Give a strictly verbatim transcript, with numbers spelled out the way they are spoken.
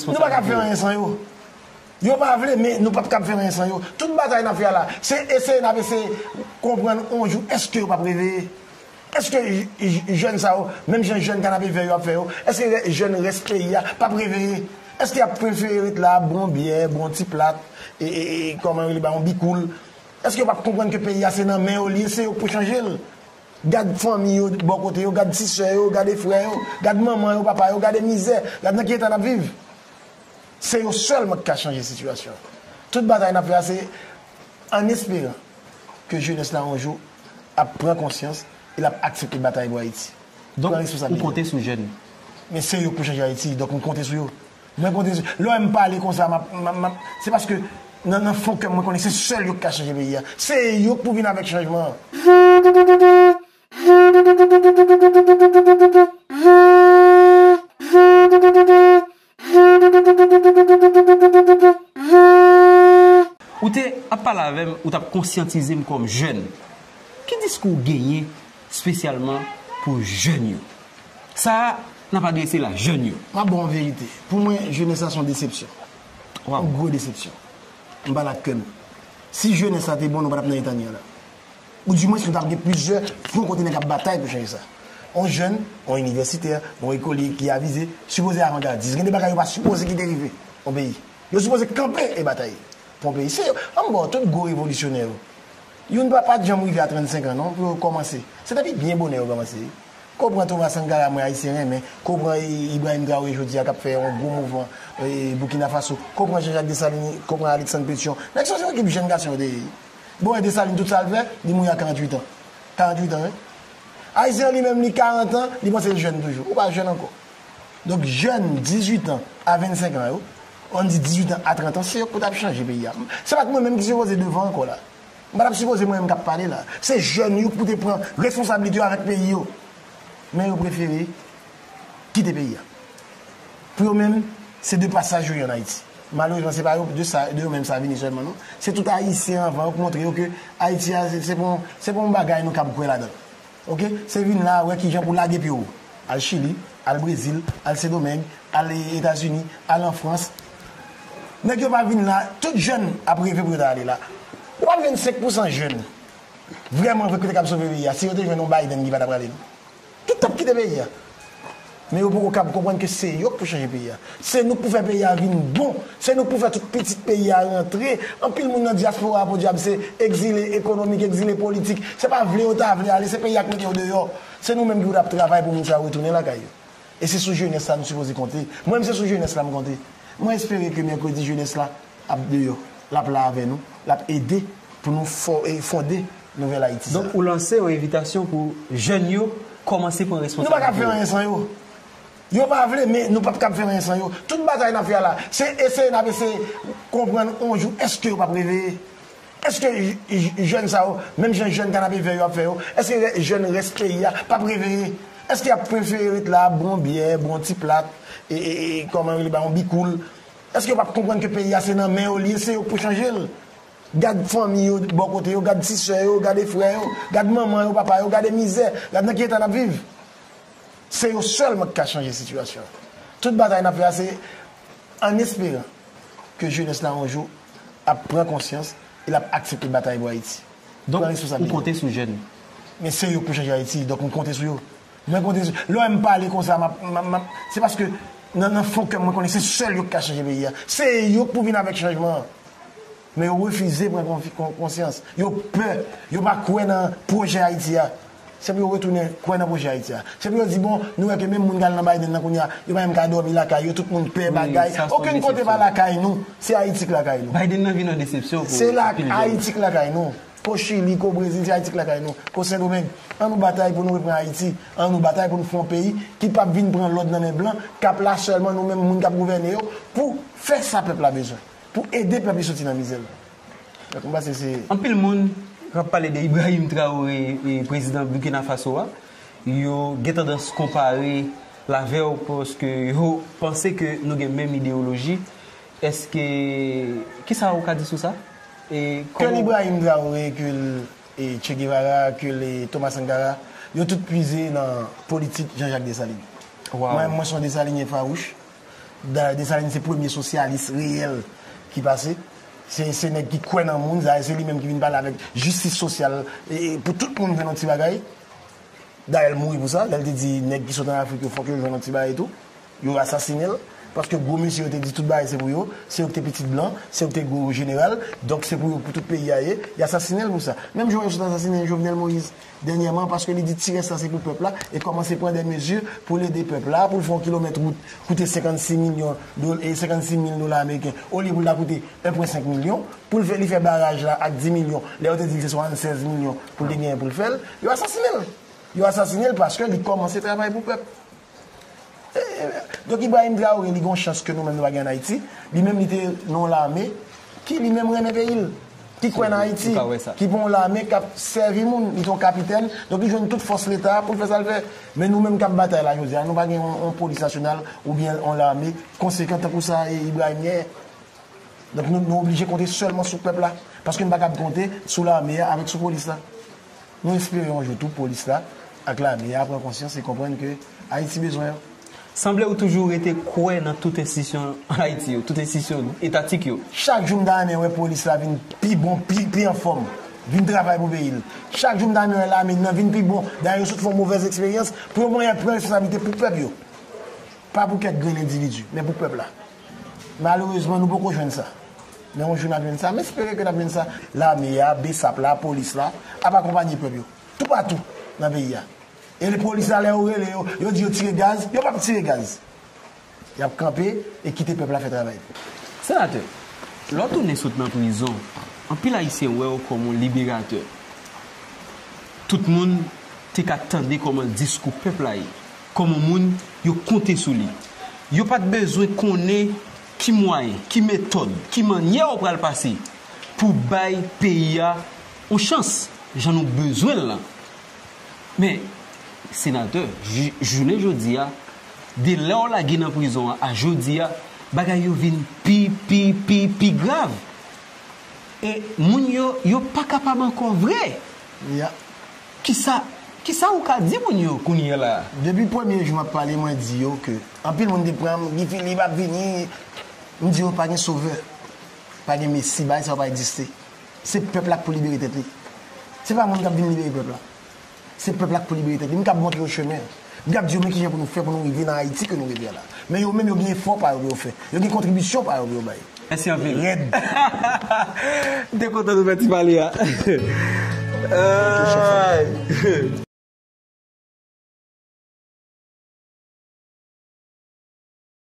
Nou pa kab fè anyen san yo. Yo pa vle, men nou p ap kab fè anyen san yo. Tout batay n ap fè a la, se eseye n ap eseye konprann yon jou, èske yo p ap reveye? Èske j- j- jèn sa yo, menm jan jèn Kanapevè yo ap fè yo, èske rè- jèn rès peyi a p ap reveye? Èske y ap prefere ret la, bon byè, bon ti plat, e, e, e kòman yo rele ba yon bikoul? Èske yo p ap konprann ke peyi a se nan men yo li ye, se yo k pou chanje l? Gad fanmi yo bò kote yo, gad ti sè yo, gade frè yo, gad manman yo, papa yo, gade mizè, gad nan ki eta n ap viv. Se yo sèlman ki ka chanje sitiyasyon an. Tout batay n ap fè a, se an esperan ke jenès la yon jou ap pran konsyans e l ap aksepte batay pou Ayiti. Donk, ou konte sou jèn? Men se yo k pou chanje Ayiti, donk m konte sou yo. Mwen konte sou, lè w wè m pale konsa, m ap, m ap, m ap, se paske nan, nan fon kè m, mwen konnen se sèl yo k ka chanje peyi a. Se yo k pou vin avèk chanjman an. Ou te ap pale avè m, ou t ap konsyantize m kòm jèn. Ki diskou w genyen espesyalman pou jèn yo? Sa a, n ap adrese la, jèn yo. M ap ba w yon verite. Pou mwen, jenès la se yon desepsyon. Yon gwo desepsyon. M pale ak kè m. Si jenès la te bon, nou pa t ap nan eta n ye a la. Ou dimwens nou t ap gen plizyè bon kote nèg ap batay pou chanje sa. Yon jèn, yon inivèsitè, yon ekolye ki avize, sipoze avangadis. Gen de bagay yo pa sipoze kite rive yon peyi. Yo sipoze kanpe e batay pou yon peyi. Se yo, ann ba w tout gwo revolisyonè yo. Youn pa, pa t janm rive a trannsenk an non, pou yo kòmanse. Se depi byen bonè yo kòmanse wi. Ko pran Thomas Sankara, mwen Ayisyen renmen. Ko pran I- Ibrahim Traoré jodi a k ap fè yon gwo mouvman e, Burkina Faso. Ko pran Jean-Jacques Dessalines, ko pran Alexandre Pétion. Nèg sa se yon ekip jèn gason yo te ye. Bon, e Dessalines tout sa l fè, li mouri a karanntuit an. Karanntuit an, wi. Ayisyen an li menm, li karant an, li panse l jèn toujou. Ou pa jèn ankò. Donk, jèn, dizuit an a vennsenk an yo, ann di dizuit an a trant an, se yo k pou t ap chanje peyi a. Se pa t mwen menm ki sipoze devan ankò la. M pa t ap sipoze mwen menm k ap pale la. Se jèn yo k pou te pran responsablite yo avèk peyi yo. Men yo prefere kite peyi a. Pou yo menm, se de pasaj yo ye ann Ayiti. Malerezman, se pa yo, de sa, de yo menm sa vini sèlman non. Se tout Ayisyen anvan yo k montre yo ke Ayiti a, se, se pa yon, se pa yon bagay nou kab kwè ladan l. Oke? Se vin la, wè kijan pou lage pye w. Al Chili, al Brezil, al Sendomeng, al Etazini, al an Frans. Nèg yo pa vin la, tout jèn ap reve pou yo ta ale la. Ou p ap jwenn senk pousan jèn vrèman vre ki te kab sove peyi a si yo te jwenn yon Biden ki pa ta prale non. Tout t ap kite peyi a. Men yo poko kab konprann ke se yo k pou chanje peyi a. Se nou k pou fè peyi a vin bon. Se nou k pou fè tout pitit peyi a rantre. Anpil moun nan dyaspora a, podyab, se egzile ekonomik, egzile politik. Se pa vle yo ta vle ale, se peyi a k mete yo deyò. Se nou menm ki pou t ap travay pou moun sa yo retounen lakay yo. E se sou jenès la nou sipoze konte. Mwen menm se sou jenès la m konte. Mwen espere ke mèkredi jenès la ap deyò. L ap la avè nou. L ap ede pou nou fò- e fonde nouvèl Ayiti sa. Donk, ou lanse yon envitasyon pou jèn yo kòmanse pran responsablite yo. Nou pa kab fè anyen san yo. Yo pa vle, men nou p ap kab fè anyen san yo. Tout batay n ap fè a la, se eseye n ap eseye konprann yon jou, èske yo p ap reveye? Èske j- j- jèn sa yo, menm jan jèn Kanapevè yo ap fè yo, èske rè- jèn rès peyi a p ap reveye? Èske y ap prefere ret la, bon byè, bon ti plat, e, e, e kòman yo rele ba yon bikoul? Èske yo p ap konprann ke peyi a se nan men yo li ye, se yo k pou chanje l? Gad fanmi yo bò kote yo, gad ti sè yo, gade frè yo, gad manman yo, papa yo, gade mizè, gad nan ki eta n ap viv. Se yo sèlman ki ka chanje sitiyasyon an. Tout batay n ap fè a, se an esperan ke jenès la yon jou ap pran konsyans e l ap aksepte batay pou Ayiti. Donk, ou konte sou jèn? Men se yo k pou chanje Ayiti, donk m konte sou yo. Mwen konte sou, lè w wè m pale konsa, m ap, m ap, m ap, se paske nan, nan fon kè m, mwen konnen se sèl yo k ka chanje peyi a. Se yo k pou vin avèk chanjman an. Men yo refize pran konfi- kon- konsyans. Yo pè. Yo pa kwè nan pwojè Ayiti a. Se pou yo retounen kwè nan pwojè Ayiti a. Se pou yo di, bon, nou wè ke menm moun k al nan Biden nan kounye a, yo pa menm ka dòmi lakay yo, tout moun pè bagay. Okenn kote pa lakay nou. Se Ayiti k lakay nou. Biden nan vin yon desepsyon pou anpil jèn. Se la Ayiti k lakay nou. Ko Chili, ko Brezil, se Ayiti k lakay nou. Ko Sendomeng. An nou batay pou nou reprann Ayiti. An nou batay pou nou fè yon peyi ki p ap vin pran lòd nan men blan, k ap la sèlman nou menm moun k ap gouvène yo pou fè sa pèp la bezwen. Pou ede pèp li soti nan mizè l. Donk, m panse se. Anpil moun k ap pale de Ibrahim Traoré, e, prezidan Burkina Faso a, yo gen tandans konpare l avè w paske yo panse ke nou gen menm ideyoloji. Èske, kisa ou ka di sou sa? E ke l Ibrahim Traoré, ke l e, Che Guevara, ke l e, Thomas Sankara, yo tout pwize nan politik Jean-Jacques Dessalines. Mwen, mwen se yon Desalinyen fawouch. Dayè, Desalin se premye sosyalis reyèl ki pase. Se, se nèg ki kwè nan moun, dayè, se li menm ki vin pale avèk jistis sosyal e, e pou tout moun jwenn yon ti bagay. Dayè, l mouri pou sa, lè l te di nèg ki sot ann Afrik yo, fòk yo jwenn yon ti bagay tou. Yo asasinen l, paske gwo mesye yo te di tout bagay se pou yo, se yo ki te pitit blan, se yo ki te gwo jeneral, donk se pou yo, pou tout peyi a ye, y asasinen l pou sa. Menm jan yo sot asasinen Jovenel Moïse dènyèman, paske li di ti rès la se pou pèp la, e kòmanse pran de mezi pou l ede pèp la, pou l fè yon kilomèt wout koute senkannsis milyon do-, e senkannsis mil dola ameriken, olye pou l ta koute en pwen senk milyon, pou l fè, li fè baraj la ak dis milyon, lè yo te di l se swasannsèz milyon pou l te genyen pou l fè l, yo asasinen l. Yo asasinen l paske li kòmanse travay pou pèp. E, e, donk, Ibrahim Traoré, li gen yon chans ke nou menm nou pa gen ann Ayiti. Li menm, li te nan yon lame ki li menm renmen peyi l, ki kwè nan Ayiti, ki pa yon lame k ap sèvi moun. Li te yon kapitèn, donk li jwenn tout fòs Leta pou l fè sa l fè. Men nou menm k ap batay la jodi a, nou pa gen yon, yon polis nasyonal oubyen yon lame konsekan tankou sa Ibrahim genyen. Donk, nou, nou oblije konte sèlman sou pèp la, paske nou pa kab konte sou lame a avèk sou polis la. Nou espere yon jou tou polis la ak lame a pran konsyans e konprann ke Ayiti bezwen yo. Sanble ou toujou rete kwè nan tout enstitisyon Ayiti yo, tout enstitisyon etatik yo. Chak jou m ta renmen wè polis la vin pi bon, pi, pi anfòm, vin travay pou peyi l. Chak jou m ta renmen wè lame nan vin pi bon. Dayè, yo sot fè yon movèz eksperyans pou yo mwen pran responsablite pou pèp yo. Pa pou kèk grenn endividi, men pou pèp la. Malerezman, nou poko jwenn sa. Men yon jou n ap jwenn sa, m espere ke n ap jwenn sa. Lame a, besap la, polis la, ap akonpanye pèp yo. Toupatou nan peyi a. E le polis la, lè yo rele yo, yo di yo tire gaz, yo p ap tire gaz. Y ap kanpe e kite pèp la fè travay. Senatè, lè w tounen sot nan prizon, anpil Ayisyen wè w kòm yon liberatè. Tout moun te ka tande kòman diskou pèp la ye, kòman moun yo konte sou li. Yo pa t bezwen konnen ki mwayen, ki metòd, ki mannyè w pral pase pou bay peyi a yon chans jan nou bezwen l lan. Men, senatè, jou-, jounen jodi a, de lè w lage nan prizon an a jodi a, bagay yo vin pi, pi, pi, pi grav. E moun yo, yo pa kapab ankò vre. Ya. Kisa, kisa ou ka di moun yo kounye a la? Depi premye jou m ap pale, mwen di yo ke anpil moun te pran m, Guy Philippe ap vini. M di yo pa gen sovè, pa gen mesi, bagay sa yo pa egziste. Se pèp la k pou libere tèt li. Se pa moun k ap vin libere pèp la. Se pèp la k pou libere tèt li. M k ap montre yo chemen. M k ap di yo men kijan pou nou fè pou nou rive nan Ayiti ke nou rive a la. Men yo menm yo gen efò pa yo pou yo fè. Yo gen kontribisyon pa yo pou yo bay. Mèsi anpil. Rèd. M te kontan nou fè ti pale a. Ay.